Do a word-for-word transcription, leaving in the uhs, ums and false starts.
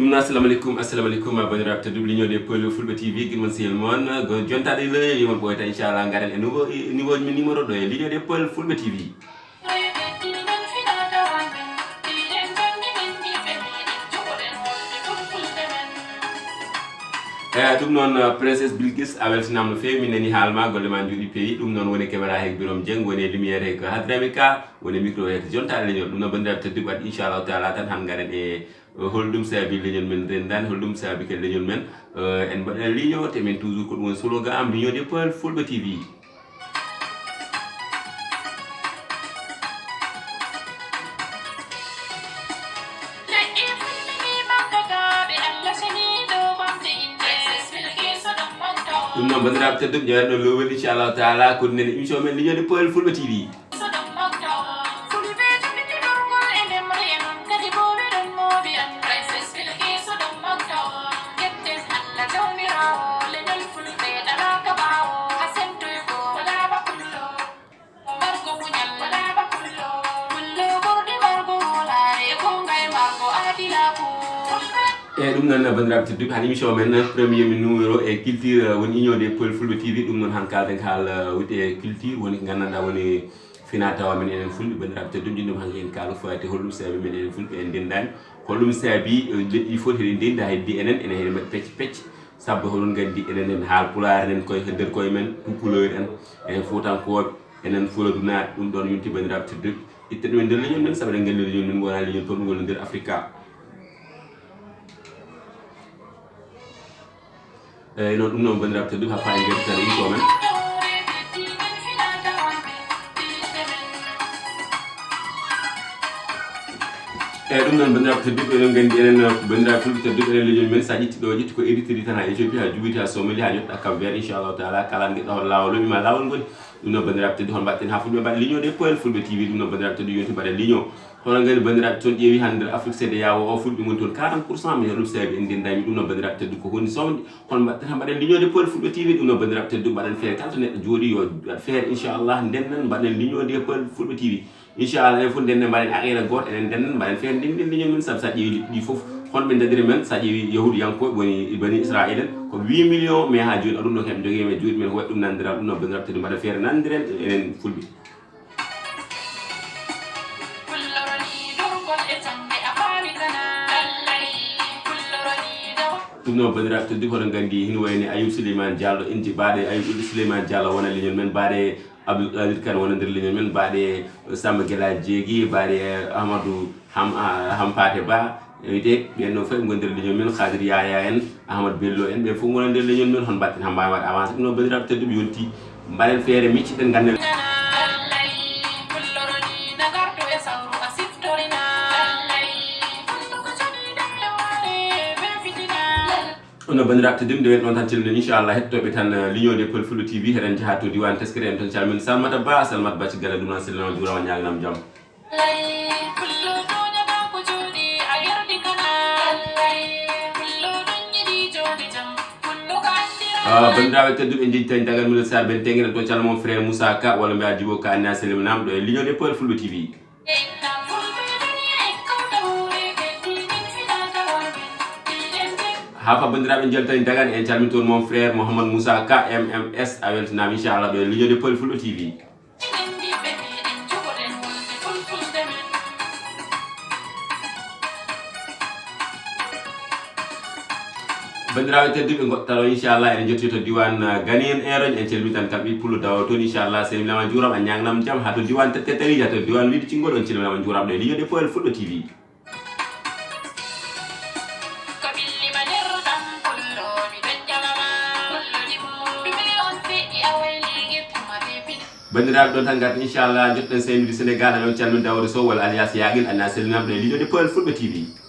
Ɗum noon, assalamu aleykum, assalamu aleykum, a banndiraaɓe tedduɓe lignooɓe e Pole Fulɓe T V, giɗo mon sehil mon, go jontaade le, yo mon ɓooyta, inchallah, ngaren e nouveau, e nouveau numéro ɗo e lignooɓe e Pole Fulɓe T V. Eyi, ɗum noon, uh, Princess Bilkis, a weltinaama no feewi, min nani haal ma, golle ma njooɗi peewi. Ɗum noon woni caméra he Birom Dieng, woni lumière he ko Hadrami Ka, woni micro he ko jontaade leñol. Ɗum noon, banndiraaɓe tedduɓe, waɗi inchallahu taala tan han ngaren e, uh, holɗum saabi leñol men renndani, holɗum saabi ke leñol men, uh, en mbaɗa ligne o, te min toujours ko ɗum woni slogan am, lignooɓe e Pole Fulɓe T V. Ɗum noon, banndiraaɓe tedduɓe, ƴeewen ɗo lowel, inchallahu taala, ko ɗum nene émission men lignooɓe e Pole Fulɓe T V. Eyi, ɗum noon, banndiraaɓe tedduɓe, han émission men premier numéro e culture, woni lignooɓe e Pole Fulɓe T V. Ɗum noon, han kaalten ko haala, uh, wiyetee culture, woni ko nganndanɗaa woni fina tawa men enen Fulɓe, banndiraaɓe tedduɓe, ɗum han en kaala fati holɗum saabi men enen Fulɓe en ndenndani, holɗum saabi, uh, leƴƴi fof heɗi ndenndi, haa heddi enen, enen heɗen mbaɗi pecce pecce, sabu hoɗon nganndi enen en haal pulaar enen koye nder koye men, tukulooɓe en, enen fuutankooɓe, enen fuladunaaɓe, ɗum ɗoon yonti banndiraaɓe tedduɓe, itte ɗum e nder leñol men, sabu eɗen nganndi leñol men wonaa leñol pamɗungol e nder Afrika. Eyi, noon, ɗum noon, banndiraaɓe tedduɓe, haa fayi ngartan e émission men. Eyi, ɗum noon, banndiraaɓe tedduɓe, eɗen nganndi enen, banndiraaɓe fulɓe tedduɓe, enen leñol men, so a ƴetti ɗo, ƴetti ko Eritrea tan, haa Éthiopie, haa Djibouti, haa Somalie, haa njoɗɗa Cap Vert, inchallahu taala, kala ngeɗɗa hol laawol, woni ma laawol ngoni. Ɗum noon, banndiraaɓe tedduɓe, hol mbaɗten haa fulɓe mbaɗa lignooɓe e Pole Fulɓe T V. Ɗum noon, banndiraaɓe tedduɓe, yonti mbaɗa ligne o. Hono ngari banndiraaɓe toon ƴeewi hannde nder Afrique C D A O o fulɓe ngoni toon quarante pour cent, mais hoɗum saabi en ndenndani ɗum noon banndiraaɓe tedduɓe ko woni somde. Hono mbaɗten haa mbaɗen lignooɓe e Pole Fulɓe T V, ɗum noon banndiraaɓe tedduɓe mbaɗen feere kala to neɗɗo jooɗi yo waɗ feere inchallah ndennden mbaɗen lignooɓe e Pole Fulɓe T V. Inchallah enen fof ndennden mbaɗen aqida gooto enen ndennden mbaɗen feere ndennden leñol men sabu so a ƴeewi leƴƴi ɗi fof hono ɓe ndaɗiri men so a ƴeewi yahuudiyankooɓe woni bani Israil en ko huit millions mais haa jooni aɗum ɗo heɓe njogii men jooɗi men ko waɗi ɗum nanndiral ɗum noon banndiraaɓe tedduɓe mbaɗen feere nanndiren enen fulɓe. Ɗum noon, banndiraaɓe tedduɓe, hoɗon nganndi, hino wayi ni Ayub Souleymane Diallo, en ji-, mbaaɗe Ayub Souleymane Diallo wona leñol men, mbaaɗe Abdoul Qadir Kane wona nder leñol men, mbaaɗe Samba Gelaji Jeegi, mbaaɗe Amadou Ham-, ah, Hampate Ba, e wiyetee ɓeen ɗoo fof ɓe ngoni nder leñol men, Khadir Yaya en, Ahmad Bello en, ɓe fof ngona nder leñol men, hono mbaɗten haa mbaawen waɗ avancé. Ɗum noon, banndiraaɓe tedduɓe, yonti mbaɗen feere micciɗen ngannden. Ɗum noon, banndiraaɓe tedduɓe, ndewen ɗoon tan calminen, inchallah, hettotooɓe tan, eh, lignooɓe e Pole Fulɓe T V, heɗen njaha to diiwaan Teskere, en toon calmin Salmata Ba, Salmata Ba, caggal ɗum noon, salminaama, juuraama, ñaaganiima jam. Ah, banndiraaɓe tedduɓe, en njettitaani dagal Moussa Sarr, ben tengen to calmo frère Moussa Ka, walla mbiyaa Djibo Ka, Anna Selim Nam, ɗo e lignooɓe e Pole Fulɓe T V. Haa fa banndiraaɓe njaltani dagal, en calminii toon mon frère Mouhamadou Moussa Ka, M M S, a weltinaama, inchallah, ɗo e lignooɓe e Pole Fulɓe T V. Banndiraaɓe tedduɓe, ngoɗɗo taro, inchallah, eɗen njetti to diiwaan, uh, Ghaneen Eroñ, en calminii tan kam ɓiy pullo dawo toon, inchallah, salminaama, juuraama, a ñaaganiima jam, haa to diiwaan Tette Tarija, to diiwaan Wiide Cingol, on calminaama, juuraama, ɗo e lignooɓe e Pole Fulɓe T V. Banndiraaɓe, ɗoon tan ngarten, inchallah, njoɗɗen seynude Sénégal, amen calmin Daouda Sow, walla alias Yaagil, Anna Selim Nam, ɗo e lignooɓe e Pole Fulɓe T V.